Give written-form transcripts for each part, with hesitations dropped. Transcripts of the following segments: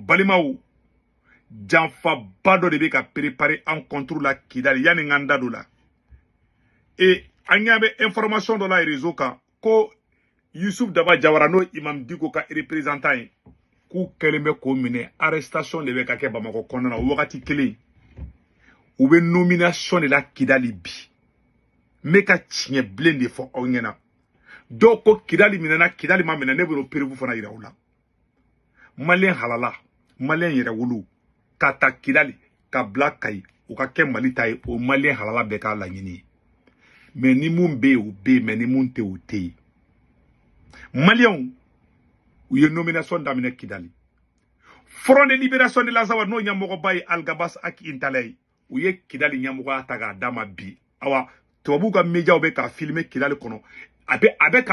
Balimaw, janfaba dɔ de bɛ ka préparer an contre la Kidali. Yanni n ka n da don la, e an ɲɛ bɛ information dɔ la réseau kan ko Yusuf Daba Jawara, n'o Imam Dicko ka représentant ye, k'u kɛlen bɛ k'o minɛ. Arrestation de bɛ ka kɛ Bamakɔ kɔnɔna na. O wagati kelen, u bɛ nomination de la Kidali bi. N bɛ ka tiɲɛ bilen de fɔ aw ɲɛna. Dɔw ko Kidali minɛna, Kidali ma minɛ. Ne bɛ preuve fana yira u la. Maliyɛn halala, maliyɛn yɛrɛ wolo, ka ta Kidali ka bila Kayi, u ka kɛ Mali ta ye, o maliyɛn halala bɛɛ k'a laɲini ye. Mais ni mun bɛ yen, o bɛ yen, mais ni mun tɛ, o tɛ yen. Maliyɛnw, u ye nomination daminɛ Kidali. Front de libération de l'Azawad, n'o ɲɛmɔgɔba ye Algabas Ak Intala ye, u ye Kidali ɲɛmɔgɔya ta k'a d'a ma bi. Awa, tubabuw ka médiaw bɛ k'a filmer Kidali kɔnɔ. A bɛ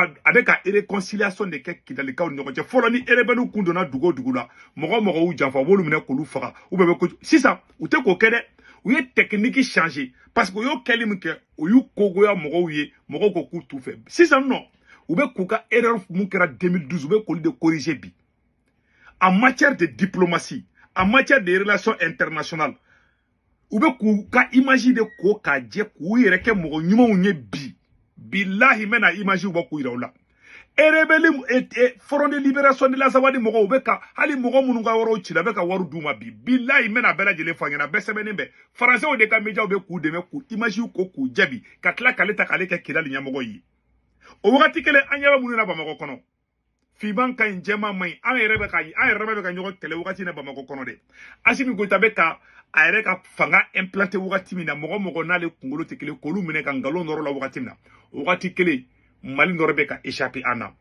ka réconciliation de kɛ Kidalikaw ni ɲɔgɔn cɛ. Fɔlɔ, ni rebelles kun donna dugu o dugu la, mɔgɔ o mɔgɔ y'u janfa, u b'olu minɛ k'olu faga. U bɛɛ bɛ ko sisan, u tɛ k'o kɛ dɛ. U ye technique changer, parce que u y'o kɛli min kɛ, o y'u kogoya mɔgɔw ye. Mɔgɔw ko k'u t'u fɛ. Sisan nɔ, u bɛ k'u ka erreur mun kɛra 2012, u bɛ k'olu de corriger bi. En matière de diplomatie, en matière de relations internationales, u bɛ k'u ka image de ko k'a jɛ, k'u yɛrɛ kɛ mɔgɔ ɲumanw ye bi. Bilahi, n bɛna image bɔ k'u yira u la. Rebelle, Front de libération de l'Azawadi mɔgɔw, u bɛ ka hali mɔgɔ minnu ka yɔrɔw ci la, u bɛ ka wari d'u ma bi. Bilahi, n bɛna bɛɛ lajɛlen fɔ a ɲɛna, bɛɛ sɛbɛnnen bɛ. Faransɛw de ka médiaw bɛ k'u dɛmɛ k'u image ko k'u jaabi, ka tila k'ale ta k'ale kɛ Kidali ɲɛmɔgɔ ye. O wagati kelen, an ɲɛ bɛ minnu na Bamakɔ kɔnɔ, finman ka ɲi, jɛman man ɲi. An yɛrɛ bɛ ka ɲɔgɔn kɛlɛ wagati na Bamakɔ kɔnɔ dɛ. Asimi Goyita bɛ ka a yɛrɛ ka fanga implanter wagati min na, mɔgɔ mɔgɔ n'ale kunkolo tɛ kelen, k'olu minɛ ka nkalon nɔrɔ la wagati min na, o wagati kelen, Mali nɔrɔ bɛ ka échapper an na.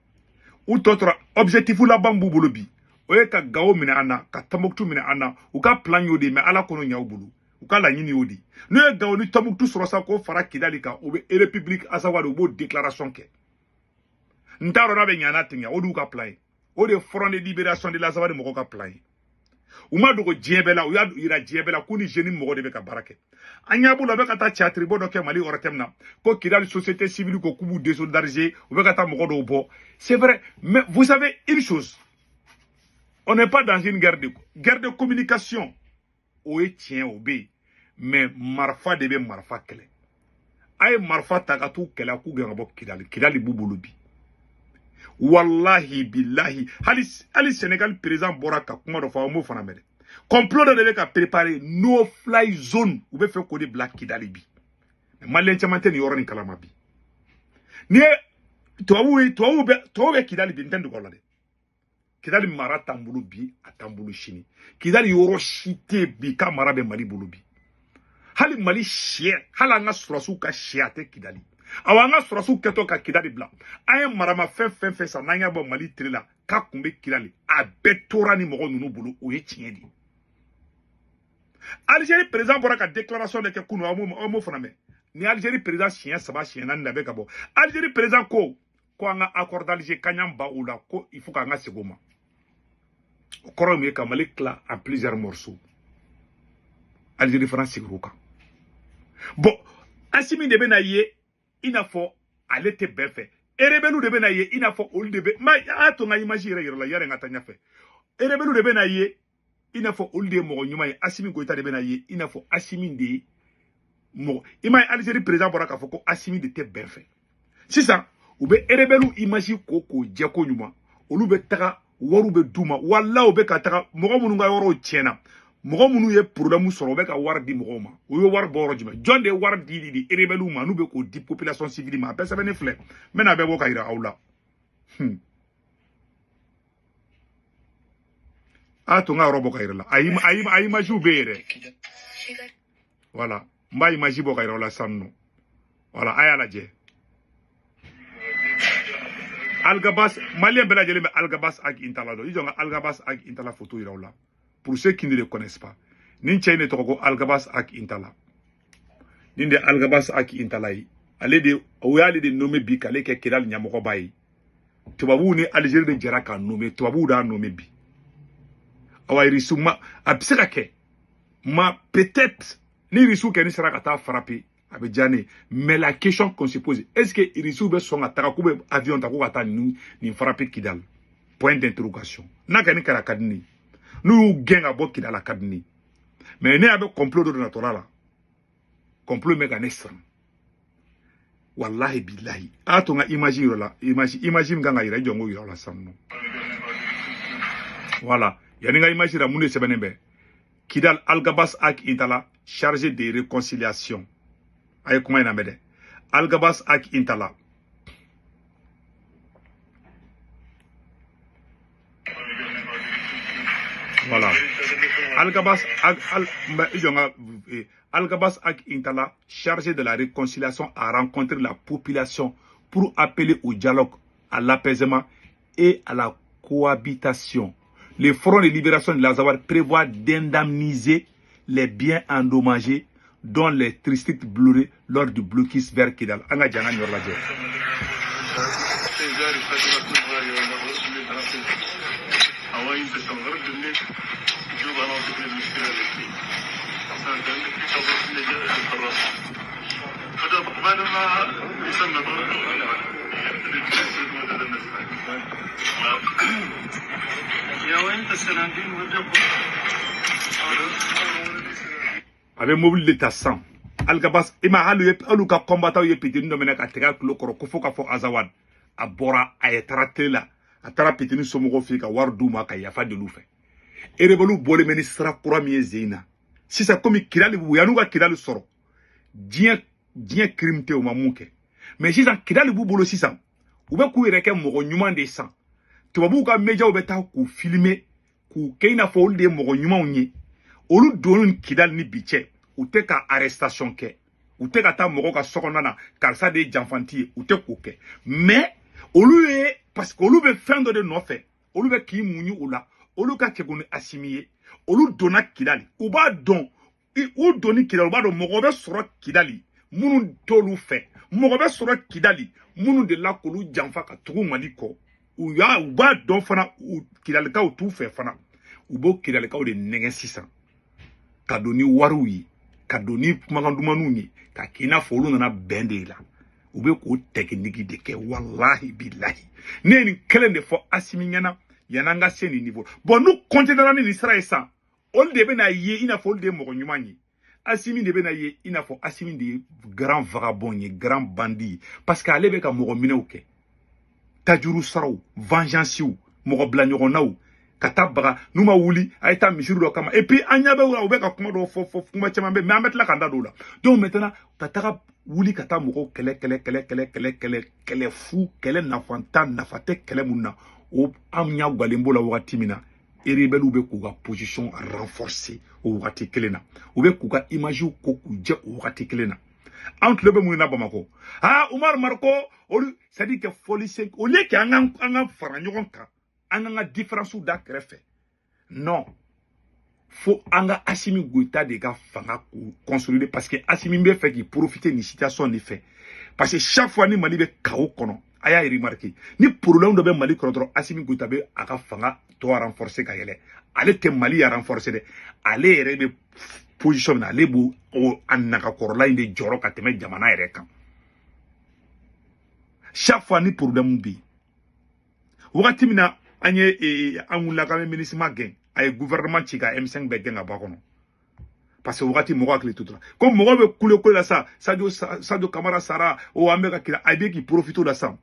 U tɔ tora, objectif laban b'u bolo bi, o ye ka Gawo minɛ an na, ka Tɔnbɔkutu minɛ an na. U ka plan y'o de ye, mais Ala kɔnɔ ɲɛ u bolo. U ka laɲini y'o de ye. N'u ye Gawo ni Tɔnbɔkutu sɔrɔ sa, k'o fara Kidali kan, u bɛ République Azawad, u b'o déclaration kɛ. N t'a dɔn n'a bɛ ɲɛ, n'a tɛ ɲɛ. O de y'u ka plan ye. O de ye Front de libération de l'Azawad mɔgɔw ka plan ye. U ma dogo diɲɛ bɛɛ la, u y'a yira diɲɛ bɛɛ la k'u ni jeune mɔgɔ de bɛ ka baara kɛ. An ɲɛ b'u la, u bɛ ka taa théâtre bɔ dɔ kɛ Mali ORTM na, ko Kidali société civile ko k'u b'u désolidariser, u bɛ ka taa mɔgɔ dɔw bɔ. C'est vrai, mais vous savez une chose, on n'est pas dans une guerre de communication. O ye tiɲɛ, o bɛ yen, mais marifa de bɛ marifa kɛlɛ. A ye marifa ta ka t'u kɛlɛ, k'u gɛn ka bɔ Kidali. Kidali b'u bolo bi. Wallahi billahi, hali Sénégal président bɔra ka kuma dɔ fɔ, an b'o fana mɛn dɛ. Complot dɔ de bɛ ka préparer, no fly zone, u bɛ fɛ k'o de bila Kidali bi. Maliyɛn caman tɛ nin yɔrɔ nin kalama bi. N'i ye tubabuw ye, tubabuw bɛ Kidali bi. N tɛ dogo la dɛ, Kidali mara t'an bolo bi, a t'an bolo sini. Kidali yɔrɔ si tɛ bi k'a mara bɛ Mali bolo bi. Hali Mali sɛ, hali an ka sɔrɔsiw ka sɛ, a tɛ Kidali. Awa, an ka sɔrɔsiw kɛtɔ ka Kidali bila, an ye maramafɛn fɛn fɛn san n'an y'a bɔ Mali tile la k'a kun bɛ Kidali, a bɛɛ tora ni mɔgɔ ninnu bolo. O ye tiɲɛ de ye. Algérie président bɔra ka déclaration de kɛ kunun, aw m'o fana mɛn. Ni Algérie président siɲɛ saba, siɲɛ naani de bɛ ka bɔ. Algérie président ko ko an ka accord d'Alger, k'an y'an ban o la, ko il faut k'an ka segin o ma. O kɔrɔ ye mun ye? Ka Mali tila en plusieurs morceaux. Algérie fana sigira o kan. Bon, Asimi de bɛna ye i n'a fɔ ale tɛ bɛn fɛ. Rebelle de bɛna ye i n'a fɔ olu de bɛ ma. A y'a to n ka image yɛrɛ yɛrɛ la yanni n ka taa ɲɛfɛ. Rebelle de bɛna ye i n'a fɔ olu de ye mɔgɔ ɲuman ye. Asimi Goyita de bɛna ye i n'a fɔ Asimi de ye mɔgɔ. I m'a ye, Algérie président bɔra k'a fɔ ko Asimi de tɛ bɛn fɛ. Sisan u bɛ rebelle image ko k'o jɛ ko ɲuman. Olu bɛ taga, wariw bɛ d'u ma. Walahi, u bɛ ka taga mɔgɔ minnu ka yɔrɔw tiɲɛna, mɔgɔ minnu ye problème sɔrɔ, u bɛ ka wari di mɔgɔw ma. U ye wari bɔ yɔrɔ jumɛn? Jɔn de ye wari di rebelle ma n'u bɛ k'o di population civile ma? A bɛɛ sɛbɛnnen filɛ, n bɛna a bɛɛ bɔ ka yira aw la. A to n ka yɔrɔ bɔ ka yira la. A image bɛ yen dɛ. Voilà, n b'a image bɔ ka yira aw la sisan nɔ. Voilà, a y'a lajɛ. Algabas, malien bɛɛ lajɛlen bɛ Algabas Ag Intala dɔn. I jɔ n ka Algabas Ag Intala photo yira aw la, pour ceux qui ne le connaissent pas. Nin cɛ in de tɔgɔ ko Algabas Ag Intala. Nin de Algabas Ag Intala ye. Ale de, o y'ale de nommé bi k'ale kɛ Kidali ɲɛmɔgɔba ye. Tubabuw ni Algérie de jɛra k'a nommé, tubabuw d'a nommé bi. Awa, Irisiw ma, a bɛ se ka kɛ ma, peut-être ni Irisiw kɛ ni sera ka taa frapper, a bɛ diya ne ye. Mais la question qu'on se pose, est-ce que Irisiw bɛ sɔn ka taga k'u bɛ avion ta ko ka taa nin frapper Kidali? Point d'interrogation. N'a kɛ ni kɛra, ka di ne ye. N'u y'u gɛn ka bɔ Kidal a ka di ne ye. Mais ne y'a bɛ complot dɔ de natɔla la. Complot bɛ ka ne siran. Wallahi billahi. A to n ka image yɔrɔ la, image min kan ka yira i jɔ n k'o yira o la sisan nɔ. Voilà. Yanni n ka image yira mun de sɛbɛnnen bɛ? Kidal Alghabass Ag Intalla chargé de réconciliation. A ye kuma in lamɛn dɛ. Alghabass Ag Intalla. Voilà. Alghabass Alghabass Ag Intalla, chargé de la réconciliation, a rencontré la population pour appeler au dialogue, à l'apaisement et à la cohabitation. Le Front de libération de l'Azawad prévoit d'indemniser les biens endommagés dont les tricycles brûlés lors du blocus vers Kidal. An ka jan ka ɲɔrɔ lajɛ. A bɛ mobili de ta sisan. Alghabass i ma hali hali ka combattant ye pitini dɔ minɛ ka tigɛ a tulo kɔrɔ ko fo ka fɔ Azawad. A bɔra a ye taara télé la, a taara pitini somɔgɔw fɛ yen ka wari d'u ma ka yafa deli u fɛ. Rebelle bɔlen bɛ ni sira kura min ye zen in na sisan, komi Kidali u yan'u ka Kidali sɔrɔ, diɲɛ crime tɛ u ma mun kɛ. Mais sisan Kidali b'u bolo sisan, u bɛ k'u yɛrɛ kɛ mɔgɔ ɲuman de san. Tubabuw ka médiaw bɛ taa k'u filmer k'u kɛ i n'a fɔ olu de ye mɔgɔ ɲumanw ye. Olu donni Kidali ni bi cɛ, u tɛ ka arrestation kɛ, u tɛ ka taa mɔgɔw ka sokɔnɔna na karisa de ye janfanti ye, u tɛ k'o kɛ. Mais olu ye, parce que olu bɛ fɛn dɔ de nɔfɛ, olu bɛ k'i muɲu o la, olu ka kɛgun ni Assimi ye. Olu donna Kidali, u b'a dɔn, u donni Kidali, u b'a dɔn mɔgɔ bɛ sɔrɔ Kidali minnu t'olu fɛ, mɔgɔ bɛ sɔrɔ Kidali minnu delila k'olu janfa ka tugu Mali kɔ. U b'a dɔn fana, u Kidalikaw t'u fɛ fana. U b'o Kidalikaw de nɛgɛn sisan ka don ni wariw ye, ka don ni kumakan dumanw ye, ka k'i n'a fɔ olu nana bɛn de la. U bɛ k'o technique de kɛ. Wallahi billahi, ne ye nin kelen de fɔ Assimi ɲɛna yan'an ka se nin niveau. Bon, n'u continuera ni nin sira ye sisan, olu de bɛna ye i n'a fɔ olu de ye mɔgɔ ɲuman ye. Assimi de bɛna ye i n'a fɔ Assimi de ye grand vagabond ye, grand bandit ye, parce que ale bɛ ka mɔgɔ minɛw kɛ, tajuru saraw, vengeancew, mɔgɔ bila ɲɔgɔnnaw, ka taa baga n'u ma wuli a ye taa misiri dɔ kama. Et puis an ɲɛ bɛ u bɛ ka kuma dɔw fɔ kuma caman bɛ, mais an bɛ tila k'an da don o la. Donc maintenant ka taga wuli ka taa mɔgɔw kɛlɛ kɛlɛ kɛlɛ kɛlɛ kɛlɛ kɛlɛ kɛlɛ fu, kɛlɛ nafa tan, nafa tɛ kɛlɛ mun na, o an ɲɛ galen b'o la wagati min na, rebelles bɛ k'u ka position renforcer o wagati kelen na, u bɛ k'u ka image ko k'u jɛ o wagati kelen na. An tulo bɛ mun na Bamakɔ? Ah, Umar Mariko, olu, c'est à dire que fɔli sen, au lieu que an ka fara ɲɔgɔn kan, an ka différence da kɛrɛfɛ, non, fo an ka Assimi Goïta de ka fanga k'u consolider, parce que Assimi bɛ fɛ k'i profiter nin situation de fɛ, parce que chaque fois ni Mali bɛ chaos kɔnɔ, a y'a remarqué, ni problème dɔ bɛ Mali kɔnɔ dɔrɔn, Assimi Goïta bɛ a ka fanga tɔ renforcer ka yɛlɛ. Ale tɛ Mali ya renforcer dɛ, ale yɛrɛ bɛ position min na, ale b'o a nagakɔrɔla in de jɔrɔ ka tɛmɛ jamana yɛrɛ kan. Chaque fois ni problème bɛ yen, wagati min na an ye an wulila k'an bɛ MINUSMA gɛn, a ye gouvernement ci ka M5 bɛɛ gɛn ka bɔ a kɔnɔ, parce que wagati mɔgɔ hakili to la ko mɔgɔ bɛ kule kule la sa, Sadio Kamara sara o, an bɛ ka kira, a bɛ k'i profiter o la sa.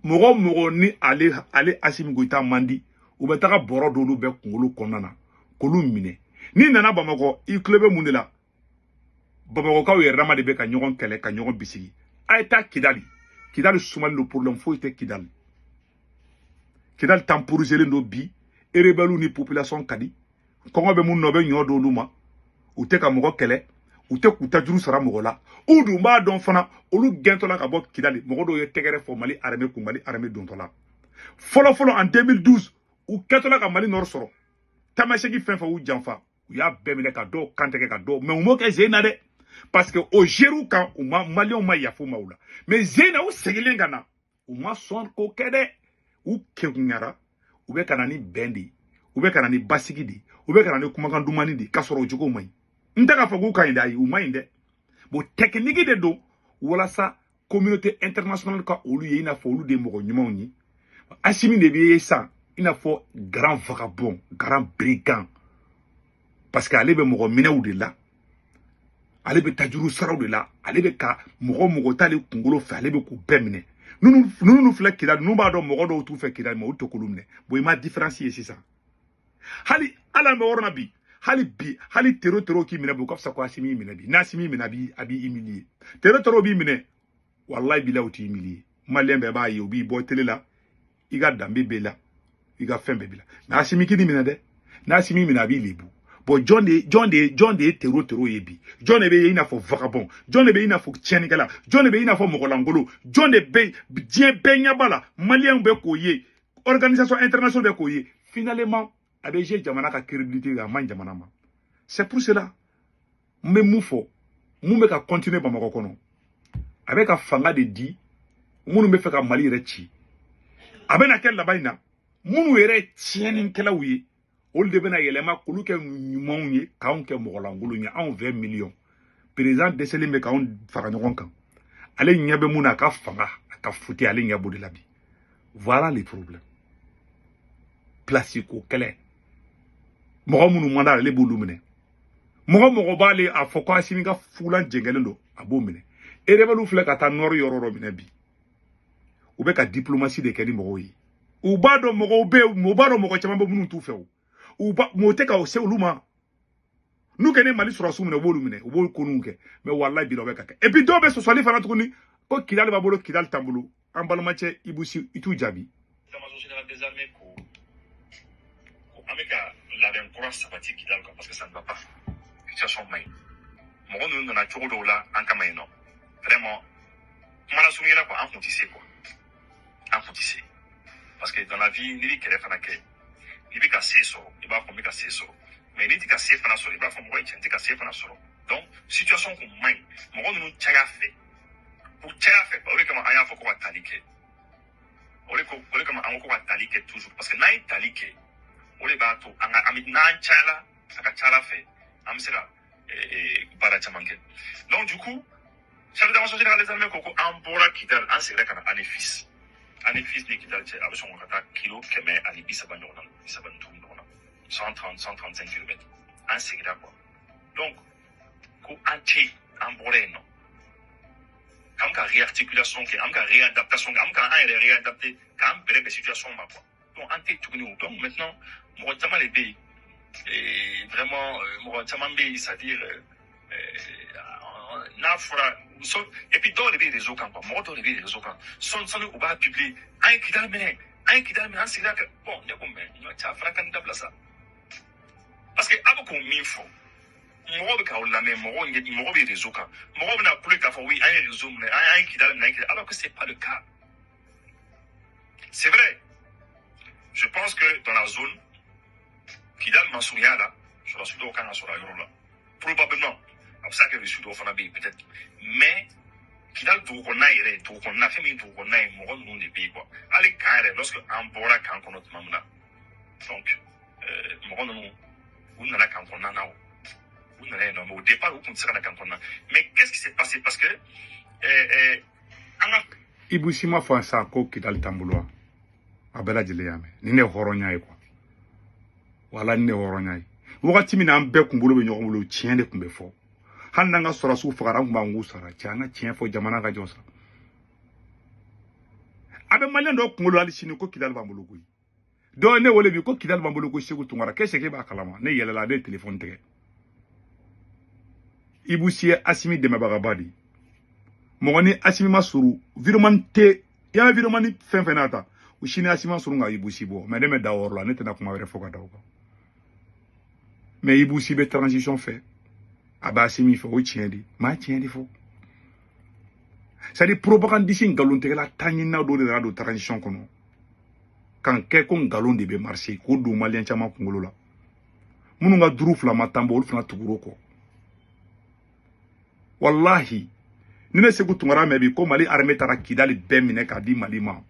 Mɔgɔ mɔgɔ ni ale Assimi Goïta man di, u bɛ taga bɔrɔ d'olu bɛɛ kunkolo kɔnɔna na k'olu minɛ. N'i nana Bamakɔ, i tulo bɛ mun de la? Bamakɔkaw yɛrɛ dama de bɛ ka ɲɔgɔn kɛlɛ, ka ɲɔgɔn bisigi. A ye taa Kidali, Kidali sumalen don, problème foyi tɛ Kidali. Kidali temporiselen don bi, rebelles ni population ka di, kɔngɔ bɛ mun nɔ, bɛ ɲɔ d'olu ma, u tɛ ka mɔgɔ kɛlɛ, u tɛ k'u ta juru sara mɔgɔ la. U dun b'a dɔn fana, olu gɛntɔ la ka bɔ Kidali, mɔgɔ dɔw ye tɛgɛrɛ fɔ Mali armée kun, Mali armée dontɔ la. Fɔlɔ fɔlɔ en 2012, u kɛtɔ la ka Mali nord sɔrɔ, tamasegi fɛn fɛn y'u janfa, u y'a bɛɛ minɛ ka dɔw kantigɛ ka dɔw, mais u m'o kɛ zen na dɛ, parce que o gérou kan, u ma Maliyɛnw ma yafa u ma o la. Mais zen na, u seginnen ka na, u ma sɔn k'o kɛ dɛ, u kegunyara, u bɛ ka na ni bɛn de ye, u bɛ ka na ni basigi de ye, u bɛ ka na ni kumakan dumani de ye, k'a sɔrɔ o jogo man ɲi. N tɛ k'a fɔ k'u ka ɲi dɛ, ayi, u man ɲi dɛ. Bon, technique de don walasa communauté internationale ka olu ye i n'a fɔ olu de ye mɔgɔ ɲumanw ye. Assimi de bɛ ye sisan i n'a fɔ grand vagabond, grand brigand. Parce que ale bɛ mɔgɔ minɛw de la, ale bɛ tajuru saraw de la, ale bɛ ka mɔgɔ t'ale kunkolo fɛ, ale bɛ k'u bɛɛ minɛ. Ninnu filɛ Kidali, ninnu b'a dɔn mɔgɔ dɔw t'u fɛ Kidali, mais olu tɛ k'olu minɛ. Bon, i ma différence ye sisan. Hali hali an bɛ yɔrɔ na bi, hali bi, hali terro terro k'i minɛ bi, o ka fisa ko Asimi y'i minɛ bi. N'Asimi minɛ, a b'i humilier. Terro terro b'i minɛ, walayi bilayi, o t'i humilier. Maliyɛn bɛɛ b'a ye, o b'i bɔ télé la, i ka danbe b'e la, i ka fɛn bɛɛ b'i la. Mais Asimi k'i minɛ dɛ, n'Asimi minɛ, a b'i lebu. Bon, jɔn de ye terro terro ye bi? Jɔn de bɛ ye i n'a fɔ vagabond? Jɔn de bɛ i n'a fɔ tiɲɛnikɛla? Jɔn de bɛ i n'a fɔ mɔgɔlankolon? Jɔn de bɛ diɲɛ bɛɛ ɲɛ b'a la? Maliyɛnw bɛ k'o ye, organisation internationale bɛ k'o ye. Finalement, a bɛ jouer jamana ka crédibilité, a man ɲi jamana ma. C'est pour cela n bɛ mun fɔ, mun bɛ ka continuer Bamakɔ kɔnɔ, a bɛ ka fanga de di minnu bɛ fɛ ka Mali yɛrɛ ci. A bɛna kɛ laban in na, minnu yɛrɛ ye tiɲɛnikɛlaw ye, olu de bɛna yɛlɛma k'olu kɛ ɲumanw ye, k'anw kɛ mɔgɔlankolon ye. Anw 20 millions, président dɛsɛlen bɛ k'anw fara ɲɔgɔn kan. Ale ɲɛ bɛ mun na? A ka fanga, a ka fute, ale ɲɛ b'o de la bi. Voilà les problèmes. Place ko kɛlɛ, mɔgɔ minnu man d'ale, ale b'olu minɛ. Mɔgɔ b'ale a fɔ ko Asimi ka fulan jɛngɛlen don, a b'o minɛ. Rebelle filɛ ka taa nord yɔrɔ dɔ minɛ bi, u bɛ ka diplomatie de kɛ ni mɔgɔw ye. U b'a dɔn mɔgɔw bɛ yen, u b'a dɔn mɔgɔ caman bɛ minnu t'u fɛ. O u ba mɔgɔ tɛ ka se olu ma. N'u kɛ ni Mali sɔrɔsiw minɛ, u b'olu minɛ, u b'olu ko ninnu kɛ. Mais walayi bi la, o bɛ ka kɛ. Et puis dɔw bɛ sɔsɔli fana tuguni ko Kidali b'a bolo, Kidali t'an bolo. An balimacɛ Ibou Sy, i t'u jaabi. État-major général des armées ko an bɛ ka labɛn kura sabati Kidali kan, parce que ça ne va pas, situation man ɲi. Mɔgɔ ninnu nana cogo dɔw la an kama yen nɔ, vraiment, kuma lasurunya la quoi, an kun tɛ se quoi, an kun tɛ se. Parce que dans la vie, n'i bɛ kɛlɛ fana kɛ, n'i bɛ ka se sɔrɔ, i b'a fɔ n bɛ ka se sɔrɔ, mais n'i tɛ ka se fana sɔrɔ, i b'a fɔ mɔgɔ ye cɛ n tɛ ka se fana sɔrɔ. Donc situation kun man ɲi, mɔgɔ ninnu caya fɛ, u caya fɛ. O de kama an y'a fɔ ko ka tali kɛ, o de ko, o de kama an ko ka tali kɛ toujours, parce que n'an ye tali kɛ, o de b'a to an ka an bɛ n'an cayala, a ka ca Ala fɛ, an bɛ se ka baara caman kɛ. Donc du coup, chef d'état-major général des armées ko an bɔra Kidali, an seginna ka na Anefis. Anefis ni Kidali cɛ, a bɛ sɔn ka taa kilo 130 ɲɔgɔn na, 35 ɲɔgɔn na, 130, 135 kilomètres. An seginna quoi. Donc ko an tɛ, an bɔra yen nɔ, k'an ka réarticulation kɛ, an ka réadaptation kɛ, an ka an yɛrɛ réadapter, k'an bɛrɛ bɛn situation ma quoi. Donc an tɛ tuguni o. Donc maintenant, mɔgɔ caman de bɛ yen, et vraiment, mɔgɔ caman bɛ yen, c'est à dire n'a fɔra so, et puis dɔw de bɛ réseau kan quoi, mɔgɔ dɔw de bɛ réseau kan, sɔni sɔni u b'a publier: an ye Kidali minɛ, an ye Kidali minɛ, an seginna ka bon. Ne ko mais ɲɔ cɛ, a fana ka nin dabila sa, parce que a bɛ k'o min fɔ, mɔgɔw bɛ k'aw lamɛn, mɔgɔw ɲɛ, mɔgɔ bɛ réseau kan, mɔgɔw bɛna kule k'a fɔ oui, an ye réseau minɛ, an ye Kidali minɛ, an ye Kidali, alors que c'est pas le cas. C'est vrai, je pense que dans la zone Kidal masurunya la, sɔrɔdasi dɔw kan ka sɔrɔ a yɔrɔ la, probablement. A bɛ se ka kɛ Rusi dɔw fana bɛ yen peut-être, mais Kidal dugu kɔnɔna yɛrɛ, dugu kɔnɔna, fɛn min dugu kɔnɔna ye, mɔgɔ ninnu de bɛ yen quoi. Hali camp yɛrɛ, lorsque an bɔra camp kɔnɔ tuma min na, donc mɔgɔ ninnu, u nana camp kɔnɔna na, o u nana yen nɔ, mais au départ u tun tɛ se ka na camp kɔnɔna. Mais qu'est-ce qui s'est passé? Parce que an ka Ibou Sy ma fɔ sa ko Kidali t'an bolo wa? A bɛɛ lajɛlen y'a mɛn. Nin de ye hɔrɔnya ye quoi, wala nin de ye hɔrɔnya ye. Wagati min na an bɛɛ kunkolo bɛ ɲɔgɔn bolo, tiɲɛ de tun bɛ fɔ. Hali n'an ka sɔrɔsiw fagara, an tun b'an k'u sara cɛ, an ka tiɲɛ fɔ, jamana ka jɔ sa. A bɛ maliyɛn dɔw kunkolo hali sini ko Kidali b'an bolo koyi. Dɔw ne wele bi ko Kidali b'an bolo, ko Segu Tunkara, k'e b'a kalama? Ne yɛlɛla, ne ye telefɔni tigɛ. Ibou Sy ye Asimi dɛmɛbagaba de ye. Mɔgɔ ni Asimi ma suru, vidéoman tɛ i y'a vidéoman fɛn fɛn n'a ta, u sini Asimi ma suru nka Ibou Sy bɔ. Mais ne bɛ da o yɔrɔ la, ne tɛna kuma wɛrɛ fɔ ka da o kan. Mais Ibou Sy bɛ transition fɛ, a bɛ Asimi fɛ, o ye tiɲɛ de ye. Maa tiɲɛ de fɔ, c'est à dire propagandiste, nkalontigɛla ta ɲinina dɔ de nana don transition kɔnɔ k'an kɛ ko nkalon de bɛ marcher, k'o don maliyɛn caman kunkolo la. Minnu ka duuru fila ma tan bɔ, olu fana tugur'o kɔ. Walahi, ni ne Segu Tunkara mɛn bi ko Mali armée taara Kidali bɛɛ minɛ k'a di Mali ma,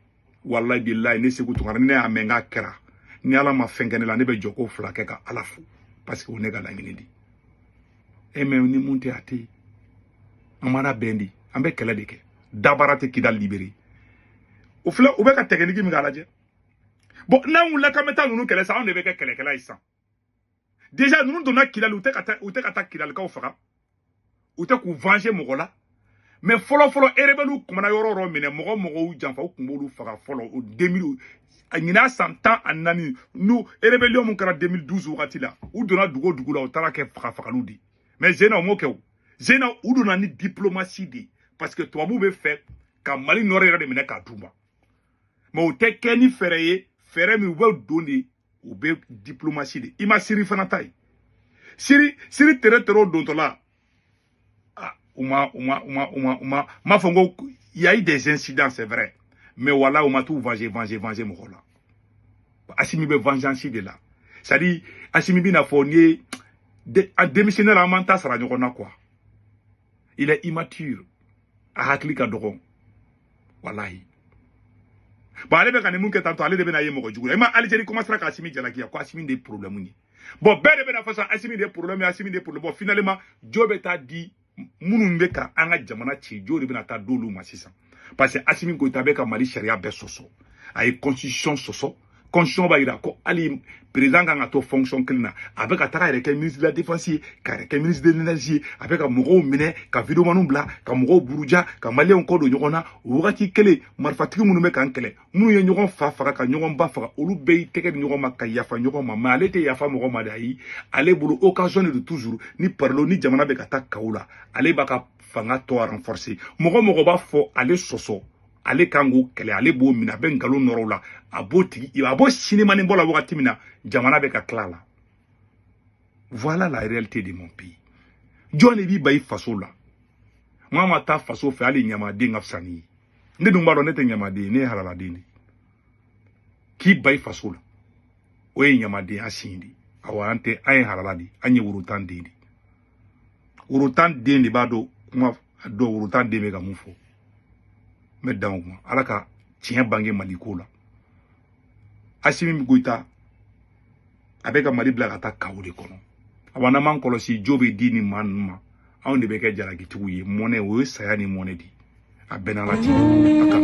walahi bilahi, ne Segu Tunkara, ni ne y'a mɛn k'a kɛra, ni Ala ma fɛn kɛ ne la, ne bɛ jɔ ko fila kɛ ka Ala fo, parce que o ne ka laɲini de e. Mais ni mun tɛ, a tɛ yen. An mana bɛn di, an bɛ kɛlɛ de kɛ, dabara tɛ Kidali libéré. O filɛ, u bɛ ka technique min k'a lajɛ. Bon, n'an wulila k'an bɛ taa ninnu kɛlɛ sa, anw de bɛ kɛ kɛlɛkɛla ye sisan. Déjà ninnu donna Kidali, u tɛ ka taa, u tɛ ka taa Kidalikaw faga, u tɛ k'u venger mɔgɔ la. Mais fɔlɔ fɔlɔ, rebelle kumana yɔrɔ o yɔrɔ minɛ, mɔgɔ mɔgɔw janfa, u tun b'olu faga fɔlɔ. O 2000 a ɲin'a san 14 n'u rébellion mun kɛra 2012 wagati la, u donna dugu o dugu la, u taara kɛ faga fagaliw de. Mais Zena, u m'o kɛ o. Zena, u donna ni diplomatie de, parce que tubabuw bɛ fɛ ka Mali nord yɛrɛ de minɛ k'a d'u ma. Mais u tɛ kɛ ni fɛɛrɛ ye, fɛɛrɛ min u bɛ don de, u bɛ diplomatie de. I ma Siri fana ta ye, Siri tere tere dontɔ la, ah, u ma m'a fɔ n ko il y a eu des incidents, c'est vrai, mais voilà, u ma t'u venger venger venger mɔgɔ la. Assimi bɛ vengeance de la, c'est à dire Assimi bɛna fɔ n'i ye a démissionnaire, an m'an ta sara ɲɔgɔn na quoi. Il est immature, a hakili ka dɔgɔn walahi. Bon, ale bɛ ka nin mun kɛ tantôt, ale de bɛna ye mɔgɔ jugu la. I ma Algérie commencera ka Assimi jalaki ko Assimi de ye problème ye. Bon, bɛɛ de bɛna fɔ sisan Assimi de ye problème ye, Assimi de ye problème. Bon, finalement, jo bɛ taa di minnu bɛ ka an ka jamana ci, jo de bɛna taa d'olu ma sisan, parce que Assimi Goïta bɛ ka Mali sariya bɛɛ sɔsɔ. A ye constitution sɔsɔ. Constitution b'a yira ko hali président kan ka to fonction kelen na. A bɛ ka taga yɛrɛ kɛ ministre de la défense ye, ka yɛrɛ kɛ ministre de l'énergie ye. A bɛ ka mɔgɔw minɛ, ka videomaniw bila ka mɔgɔw buruja, ka maliyɛnw kɔ don ɲɔgɔn na. O wagati kelen, marifatigi minnu bɛ k'an kɛlɛ, minnu ye ɲɔgɔn fa faga ka ɲɔgɔn ba faga, olu bɛɛ y'i tɛgɛ di ɲɔgɔn ma ka yafa ɲɔgɔn ma. Mais ale tɛ yafa mɔgɔ ma de. Ayi, ale bolo occasion de don toujours ni parlo ni jamana bɛ ka taa kaw la, ale b'a ka fanga tɔ renforcer. Mɔgɔ mɔgɔ b'a fɔ ale sɔsɔ, ale kan k'o kɛlɛ, ale b'o minɛ, a bɛ nkalon nɔrɔ o la, a b'o tigi, a b'o sinimani bɔ la wagati min na jamana bɛ ka tila la. Voilà la réalité de mon pays. Jɔn de b'i ba i faso la? Maa ma taa faso fɛ, hali ɲamaden ka fisa n'i ye. Ne dun b'a dɔn ne tɛ ɲamaden ye, ne ye halaladen de. K'i ba i faso la, o ye ɲamadenya sin de. Awɔ, an tɛ, an ye halala de, an ye worotan den de. Worotan den de b'a dɔn kuma dɔn, worotan den bɛ ka mun fɔ. N bɛ dan o kuma. Ala ka tiɲɛ bange Mali ko la. Assimi Goïta, a bɛ ka Mali bila ka taa kawo de kɔnɔ. Awa, n'an m'an kɔlɔsi, jo bɛ di nin maa ninnu ma, anw de bɛ kɛ jalakitigiw ye. Mɔnɛ, o ye saya ni mɔnɛ de. A bɛɛ n'Ala cɛ, a kan.